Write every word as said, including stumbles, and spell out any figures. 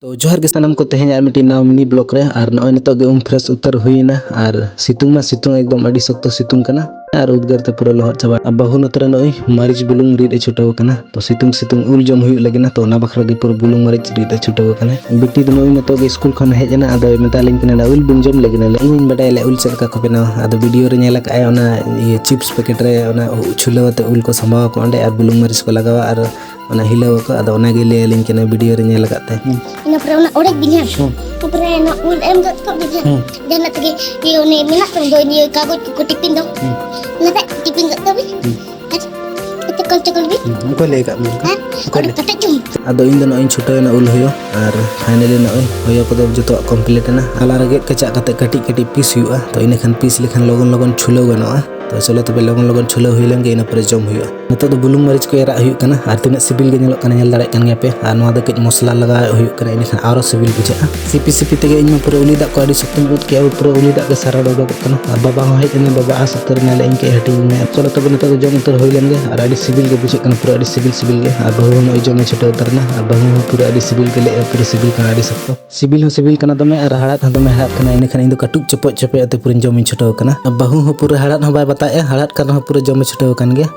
ᱛᱚ ᱡᱚᱦᱟᱨ ᱜᱮ ᱥᱟᱱᱟᱢ ᱠᱚ, ᱛᱮᱦᱮᱧ ᱟᱨ ᱢᱤᱫᱴᱤᱡ ᱱᱟᱣᱟ mini vlog ᱨᱮ᱾ ᱟᱨ ᱱᱚᱜᱼᱚᱭ ᱱᱤᱛᱚᱜ ᱜᱮ ᱩᱢ fresh ᱩᱛᱟᱹᱨ ᱦᱩᱭᱱᱟ, ᱟᱨ ᱥᱤᱛᱩᱝ ᱢᱟ ᱥᱤᱛᱩᱝ, ᱮᱠᱫᱚᱢ ᱟᱹᱰᱤ ᱥᱚᱠᱛᱚ ᱥᱤᱛᱩᱝ ᱠᱟᱱᱟ, ᱟᱨ ᱩᱫᱽᱜᱟᱹᱨ ᱛᱮ ᱯᱩᱨᱟᱹ ᱞᱚᱦᱚᱫ ᱪᱟᱵᱟ᱾ ᱟᱨ ᱵᱟᱹᱦᱩ ᱱᱚᱛᱮ ᱨᱮ ᱱᱚᱜᱼᱚᱭ ᱢᱟᱹᱨᱤᱪ ᱵᱩᱞᱩᱝ ᱨᱤᱫ ᱮ ᱪᱷᱩᱴᱟᱹᱣ ᱟᱠᱟᱱᱟ᱾ ᱛᱚ ᱥᱤᱛᱩᱝ ᱥᱤᱛᱩᱝ ᱩᱞ ᱡᱚᱢ ᱦᱩᱭᱩᱜ ᱞᱟᱹᱜᱤᱫ ᱱᱟ, ᱛᱚ ᱚᱱᱟ ᱵᱟᱠᱷᱨᱟ ᱜᱮ ᱯᱩᱨᱟᱹ ᱵᱩᱞᱩᱝ ᱢᱟᱹᱨᱤᱪ ᱨᱤᱫ ᱮ ᱪᱷᱩᱴᱟᱹᱣ ᱟᱠᱟᱱᱟ᱾ ᱵᱤᱴᱤ ᱫᱚ ᱱᱚᱜᱼᱚᱭ ᱱᱤᱛᱚᱜ ᱜᱮ ᱥᱠᱩᱞ ᱠᱷᱚᱱ ᱦᱮᱡ ᱮᱱᱟ, ᱟᱫᱚᱭ ᱢᱮᱛᱟ ᱞᱤᱧ ᱠᱟᱱᱟ, "ᱩᱞ ᱵᱚᱱ ᱡᱚᱢ ᱞᱟᱹᱜᱤᱫ ᱱᱟ?" ᱤᱧ ᱵᱟᱰᱟᱭᱟ ᱞᱮ ᱩᱞ ᱪᱮᱫ ᱞᱮᱠᱟ ᱠᱚ ᱵᱮᱱᱟᱣᱟ, ᱟᱫᱚ video ᱨᱮ ᱧᱮᱞ ᱟᱠᱟᱫᱼᱟᱭ ᱚᱱᱟ ᱤᱭᱟᱹ chips packet ᱨᱮ ᱚᱱᱟ ᱪᱷᱩᱞᱟᱹᱣ ᱟᱛᱮ ᱩᱞ ᱠᱚ ᱥᱟᱢᱵᱟᱣ ᱟᱠᱚ ᱚᱸᱰᱮ, ᱟᱨ ᱵᱩᱞᱩᱝ ᱢᱟᱹᱨᱤᱪ ᱠᱚ ᱞᱟᱜᱟᱣᱟ, ᱟᱨ ᱚᱱᱟ ᱦᱤᱞᱟᱹᱣ ᱟᱠᱚ᱾ ᱟᱫᱚ ᱚᱱᱟᱜᱮ ᱞᱟᱹᱭ ᱟᱹᱞᱤᱧ ᱠᱟᱱᱟ video ᱨᱮ ᱧᱮᱞ ᱟᱠᱟᱫ ᱛᱮ᱾ ᱤᱱᱟᱹ ᱯᱚᱨᱮ ᱚᱱᱟ ᱚᱲᱮᱡ ᱵᱤᱱ ᱦᱮᱸ᱾ ᱦᱩᱸ᱾ ᱤᱱᱟᱹ ᱯᱚᱨᱮ ᱚᱱᱟ ᱩᱞ ᱮᱢ ᱜᱚᱫ ᱠᱚᱜ ᱵᱤᱱ ᱦᱮᱸ᱾ ᱦᱩᱸ᱾ ᱡᱟᱦᱟᱱᱟᱜ ᱛᱮᱜᱮ, ᱤᱭᱟᱹ ᱚᱱᱮ ᱢᱮᱱᱟᱜ ᱛᱟᱵᱚᱱ ᱫᱚ ᱱᱤᱭᱟᱹ ᱠᱟᱜᱚᱡᱽ ᱠᱚ ᱴᱤᱯᱤᱱ ᱫᱚ᱾ ᱦᱩᱸ᱾ ᱚᱱᱟᱛᱮ ᱴᱤᱯᱤᱱ ᱜᱚᱫ ᱠᱟᱜ ᱵᱤᱱ᱾ ᱦᱩᱸ᱾ ᱟᱨ ᱮᱛᱮ ᱠᱚᱞ ᱪᱚᱠᱚᱞ ᱵᱤᱱ᱾ ᱦᱩᱸ, ᱚᱠᱚᱭ ᱞᱟᱹᱭ ᱟᱠᱟᱫ ᱢᱮᱭᱟ ᱚᱱᱠᱟ? ᱦᱮᱸ? ᱚᱠᱚᱭ ᱚᱸᱰᱮ ᱞᱟᱹᱭ ᱠᱟᱛᱮ ᱪᱩᱢ᱾ ᱟᱫᱚ ᱤᱧ ᱫᱚ ᱱᱚᱜᱼᱚᱭ ᱤᱧ ᱪᱷᱩᱴᱟᱹᱣ ᱮᱱᱟ ᱩᱞ ᱦᱚᱭᱚ, ᱟᱨ finally ᱱᱚᱜᱼᱚᱭ ᱦᱚᱭᱚ ᱠᱚᱫᱚ ᱡᱚᱛᱚᱣᱟᱜ complete ᱮᱱᱟ᱾ ᱟᱨ ᱜᱮᱫ ᱠᱮᱪᱟᱜ ᱠᱟᱛᱮ ᱠᱟᱹᱴᱤᱡ ᱠᱟᱹᱴᱤᱡ piece ᱦᱩᱭᱩᱜᱼᱟ, ᱛᱚ ᱤᱱᱟᱹᱠᱷᱟᱱ piece ᱞᱮᱠᱷᱟᱱ ᱞᱚᱜᱚᱱ ᱞᱚᱜᱚᱱ ᱪᱷᱩᱞᱟᱹᱣ ᱜᱟᱱᱚᱜᱼᱟ᱾ ᱛᱚ ᱪᱚᱞᱚ ᱛᱚᱵᱮ ᱞᱚᱜᱚᱱ ᱞᱚᱜᱚᱱ ᱪᱷᱩᱞᱟᱹᱣ ᱦᱩᱭ ᱞᱮᱱ ᱜᱮ, ᱤᱱᱟᱹ ᱯᱚᱨᱮ ᱡᱚᱢ ᱦᱩᱭᱩᱜᱼᱟ᱾ ᱱᱤᱛᱚᱜ ᱫᱚ ᱵᱩᱞᱩᱝ ᱢᱟᱹᱨᱤᱪ ᱠᱚ ᱮᱨᱟᱜ ᱦᱩᱭᱩᱜ ᱠᱟᱱᱟ, ᱟᱨ ᱛᱤᱱᱟᱹᱜ ᱥᱤᱵᱤᱞ ᱜᱮ ᱧᱮᱞᱚᱜ ᱠᱟᱱᱟ, ᱧᱮᱞ ᱫᱟᱲᱮᱭᱟᱜ ᱠᱟᱱ ᱜᱮᱭᱟ ᱯᱮ᱾ ᱟᱨ ᱱᱚᱣᱟ ᱫᱚ ᱠᱟᱹᱡ ᱢᱚᱥᱞᱟ ᱞᱟᱜᱟᱣ ᱦᱩᱭᱩᱜ ᱠᱟᱱᱟ, ᱤᱱᱟᱹᱠᱷᱟᱱ ᱟᱨᱚ ᱥᱤᱵᱤᱞ ᱵᱩᱡᱷᱟᱹᱜᱼᱟ᱾ ᱥᱤᱯᱤ ᱥᱤᱯᱤ ᱛᱮᱜᱮ ᱤᱧ ᱢᱟ ᱯᱩᱨᱟᱹ ᱩᱞᱤ ᱫᱟᱜ ᱠᱚ ᱟᱹᱰᱤ ᱥᱚᱠᱛᱚᱧ ᱩᱫ ᱠᱮᱜᱼᱟ, ᱯᱩᱨᱟᱹ ᱩᱞᱤ ᱫᱟᱜ ᱜᱮ ᱥᱟᱨᱟ ᱰᱚᱰᱚᱜᱚᱜ ᱠᱟᱱᱟ᱾ ᱟᱨ ᱵᱟᱵᱟ ᱦᱚᱸ ᱦᱮᱡ ᱮᱱᱟ, ᱵᱟᱵᱟ ᱟᱥ ᱩᱛᱟᱹᱨ ᱮᱱᱟᱭ, ᱞᱟᱹᱭ ᱤᱧ ᱠᱟᱹᱡ ᱦᱟᱹᱴᱤᱧ ᱢᱮ᱾ ᱪᱚᱞᱚ ᱛᱚᱵᱮ ᱱᱤᱛᱚᱜ ᱫᱚ ᱡᱚᱢ ᱩᱛᱟᱹᱨ ᱦᱩᱭ ᱞᱮᱱ ᱜᱮ, ᱟᱨ ᱟᱹᱰᱤ ᱥᱤᱵᱤᱞ ᱜᱮ ᱵᱩᱡᱷᱟᱹᱜ ᱠᱟᱱᱟ, ᱯᱩᱨᱟᱹ ᱟᱹᱰᱤ ᱥᱤᱵᱤᱞ ᱥᱤᱵᱤᱞ ᱜᱮ᱾ ᱟᱨ ᱵᱟᱹᱦᱩ ᱦᱚᱸ ᱱᱚᱜᱼᱚᱭ ᱡᱚᱢᱮ ᱪᱷᱩᱴᱟᱹᱣ ᱩᱛᱟᱹᱨ ᱮᱱᱟ, ᱟᱨ ᱵᱟᱹᱦᱩ ᱦᱚᱸ ᱯᱩᱨᱟᱹ ᱟᱹᱰᱤ ᱥᱤᱵᱤᱞ ᱜᱮ ᱞᱟᱹᱭᱮᱜᱼᱟ, ᱯᱩᱨᱟᱹ ᱥᱤᱵᱤᱞ ᱠᱟᱱᱟ ᱟᱹᱰᱤ ᱥᱚᱠᱛᱚ᱾ ᱥᱤᱵᱤᱞ ᱦᱚᱸ ᱥᱤᱵᱤᱞ ᱠᱟᱱᱟ ᱫᱚᱢᱮ, ᱟᱨ ᱦᱟᱲᱦᱟᱫ ᱦᱚᱸ ᱫᱚᱢᱮ ᱦᱟᱲᱦᱟᱫ ᱠᱟᱱᱟ᱾ ᱤᱱᱟᱹᱠᱷᱟᱱ ᱤᱧ ᱫᱚ ᱠᱟᱹᱴᱩᱵ ᱪᱚᱯᱚᱡ ᱪᱚᱯᱚᱡ ᱟᱛᱮ ᱯᱩᱨᱟᱹᱧ ᱡᱚᱢᱤᱧ ᱪᱷᱩᱴᱟᱹᱣ ᱟᱠᱟᱱᱟ᱾ ᱵᱟᱹᱦᱩ ᱦᱚᱸ ᱯᱩᱨᱟᱹ ᱦᱟᱲᱦᱟᱫ ᱦᱚᱸ ᱵᱟᱭ ᱵᱟᱛᱟᱣᱮᱜᱼᱟ, ᱦᱟᱲᱦᱟᱫ ᱠᱟᱱ ᱨᱮᱦᱚᱸ ᱯᱩᱨᱟᱹ ᱡᱚᱢᱮ ᱪᱷᱩᱴᱟᱹᱣ ᱟᱠᱟᱱ ᱜᱮᱭᱟ᱾